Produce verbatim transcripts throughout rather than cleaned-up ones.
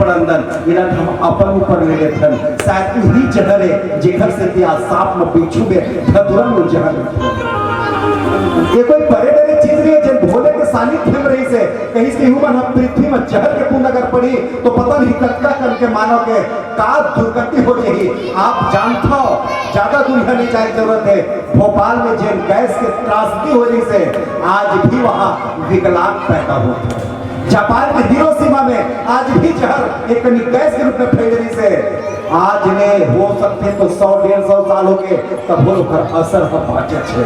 पड़ंदन, इला हम अपन ऊपर ले लेथन। शायद इही जहर हे, जेकर सेती आज सांप म बिच्छू में धतुरा में जहर लेथन। ये कोई बड़े बड़े चीज नहीं हे, जेन भोले के सानिध्य में रहिस हे, कहिस कि इहू मन ह पृथ्वी में जहर के बूंद अगर पड़ी, तो पता नहीं कतका कन के मानव के का दुर्गति हो जाही। आप जानथव, ज्यादा दूरिहा नहीं जाए के जरूरत हे। भोपाल में जेन गैस के त्रासदी हो रहिस हे, आज भी वहां विकलांग पैदा होत हे। जापान के हिरोशिमा में आज भी जहर एक कनी गैस के रूप में फैल रहिस हे। आज ले हो सकथे तो सौ डेढ़ सौ साल हो गए, तब ओकर असर ह बाँचत हे।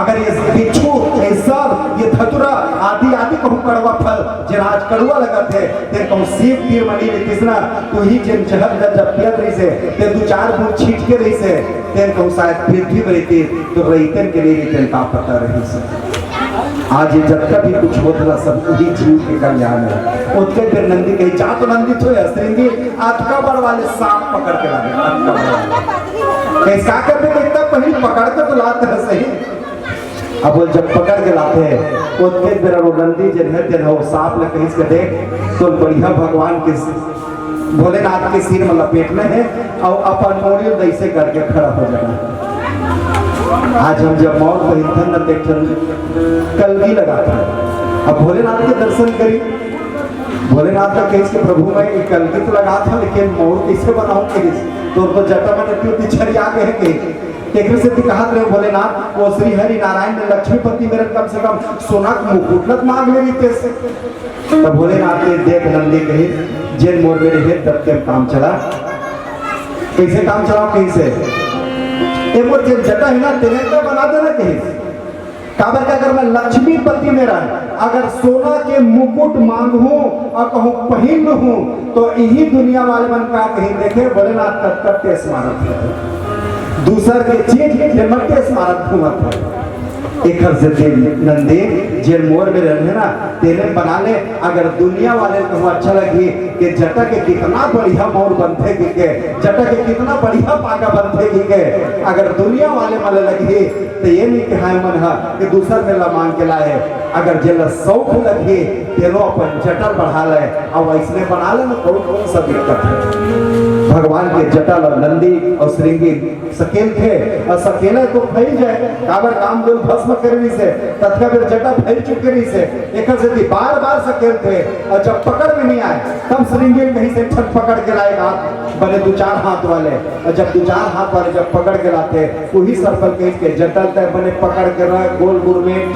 अगर ये बिच्छू, ये सर, ये धतुरा आदि आदि कहूँ कड़वा फल, जेन आज कड़वा लगत हे, तेन कहूँ सीप तीर मनी ले किसना, तू ही जेन जहर जब जब पियत रहिस हे, तेन दू चार बूंद छीट के रहिस हे, तेन कहूँ शायद पृथ्वी में रहिते, तो रहितन के लिए तेन का पता रहिस हे। आज ये जतका भी कुछ होत हे ना, सब उही जीव के कल्याण हे। ओतके बेर नंदी कही, "जा तो नंदी थोड़े हस, श्रृंगी, अतका बड़ वाले सांप पकड़ के लागे, अतका बड़ वाले।" कहे, "का करबे, तो इतना पहिली पकड़ के तो लात हे सही।" अब बोल, जब पकड़ के लाथे, ओतके बेर वो नंदी जेन हे, तेन वो सांप ले कहिस के, "देख, तो बढ़िया भगवान के भोलेनाथ के सिर में लपेटना हे अउ अपन मुड़ी ल ऐसे करके खड़ा हो जाना हे।" आज हम जब मौर पहिरथन न, त एक ठन कलगी लगाथन। अब भोलेनाथ के दर्शन करी, भोलेनाथ का कहिस के, "प्रभु, मैं ये कलगी तो लगाथन, लेकिन मौर कैसे बनाऊं?" कहिस, "तोर तो जटा मन इतनी इतनी छरिया गे हे," कहिस। तेकरे सेती कहत रहे भोलेनाथ, वो श्री हरि नारायण ने लक्ष्मीपति मेरन कम से कम सोना के मुकुट ल मांग ले रहितेस। तब भोलेनाथ के देख नंदी कहिस, "जेन मोर मेर हे, तब के काम चला।" कैसे काम चलाओ, कैसे? "ए मोर जेन जटा हे ना, तेने तो बना देना," कहिस। काबर के अगर मैं लक्ष्मीपति मेरन, अगर सोना के मुकुट मांगहूं अउ कहूं पहिन लूं, तो इही दुनिया वाले मन का कही, "देखे भोलेनाथ कतका टेस मारत हे, दूसर के चीज के मत टेस मारत घूमत हे।" एकर सेती नंदी, जेन मोर मेर हे ना, तेने बना ले। अगर दुनिया वाले ल कहूं अच्छा लगही कि जटा के कितना बढ़िया मौर बनथे कहिके, जटा के कितना बढ़िया पागा बनथे कहिके, अगर दुनिया वाले मन ल लगही, त ये नहीं कहाय मन ह कि दूसर मेर ला मांग के लाए। अगर जेला शौक लगही, तेनो अपन जटा बढ़ा ले, अउ अइसने बना ले ना, कौन, कौन सा दिक्कत हे? भगवान के जटा ला नंदी अउ श्रृंगी सकेलथे, अउ सकेले तो फैल जाए, काबर कामदेव भस्म कर रहिस हे, ततका बेर जटा फैल चुके रहिस हे, एकर सेती बार-बार सकेलथे, अउ जब पकड़ में नहीं आए, तब श्रृंगी कहीं से ठन पकड़ के लाए हाथ, बने दू चार हाथ वाले, अउ जब दू चार हाथ वाले जब पकड़ के लाथे, उही सरपल कहिस के जटा ल तैं बने पकड़ के रख, गोल गुरमेट,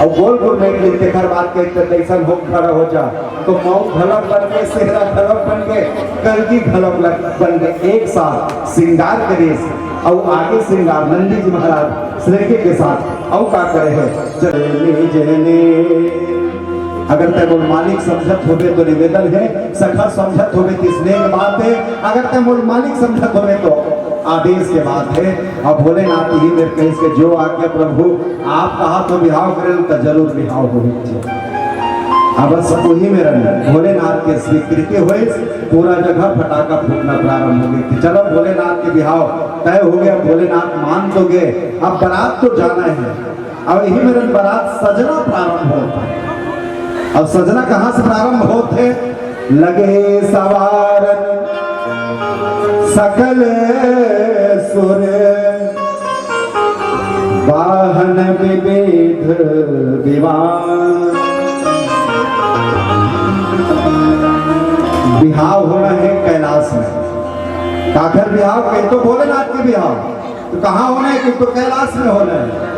अउ गोल गुरमेट ले तेखर बाद कहिस के तैसन हो खड़ा हो जा, तो मौर घलक बन गे, सेहरा घलक बन गे, कलगी घलक लग-, बन गे। एक साथ श्रृंगार करिस, अउ आगे श्रृंगार नंदी जी महाराज श्रृंगी के साथ अउ का करे हे, जने जने। अगर तैं मोर मालिक समझत होबे तो निवेदन हे, सखा समझत होबे त स्नेह के बात हे, अगर तैं मोर मालिक समझत होबे तो आदेश के बात हे। अब भोलेनाथ इही मेर कहिस के, "जो आज्ञा प्रभु, आप कहा तो बिहाव करे, तो जरूर बिहाव होही।" अब बस उही मेर भोलेनाथ के स्वीकृति होइस, पूरा जगह फटाका फूटना प्रारंभ हो गे। चलो, भोलेनाथ के बिहाव तय हो गे, भोलेनाथ मान तो गे, अब बारात तो जाना हे। अब इही मेर बारात सजना प्रारंभ होत हे। अब सजना कहाँ से प्रारंभ होत हे? लगे सवारन सकल सुर, वाहन विविध विमान। बिहाव होना हे कैलाश में। काखर बिहाव? कहीं तो भोलेनाथ के बिहाव। तो कहाँ होना हे? कहीं तो कैलाश में होना हे।